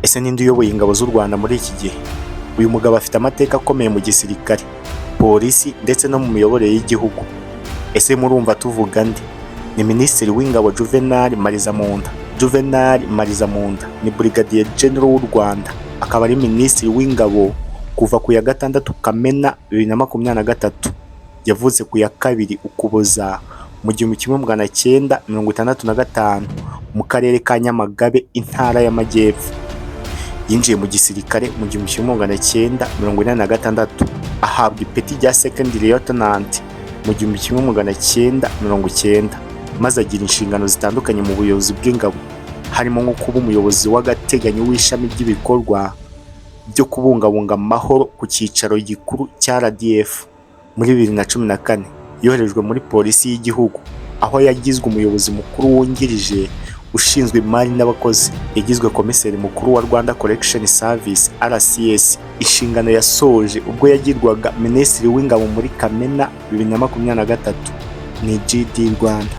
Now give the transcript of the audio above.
Ese ninde uyoboye ingabo z'u Rwanda muri iki gihe? Uyu mugabo afite amateka akomeye mu gisirikare, polisi ndetse no mu miyoborere y'igihugu. Ese murumva tuvuga nde? Ni Minisitiri w'Ingabo Juvenal Marizamunda. Juvenal Marizamunda ni Brigadier General w'u Rwanda, akaba ari Minisitiri w'Ingabo kuva ku ya 6 Kamena 2023. Yavutse ku ya 2 Ukuboza mu 1965 mu karere ka Nyamagabe, Intara y'Amajyepfo. Yinjiye mu gisirikare mu 1986, ahabwa ipeti rya Second Lieutenant mu 1990, maze agira inshingano zitandukanye mu buyobozi bw'ingabo, harimo nko kuba umuyobozi w'agateganyo w'ishami ry'ibikorwa byo kubungabunga amahoro ku cyicaro gikuru cya RDF. Muri 2014 yoherejwe muri Polisi y'igihugu, aho yagizwe umuyobozi mukuru wungirije ushinzwe imari n'abakozi. Yagizwe komiseri mukuru wa Rwanda Correction Service, RCS, inshingano yasoje ubwo yagirwaga Minisitiri w'Ingabo muri Kamena 2023. Ni GD Rwanda.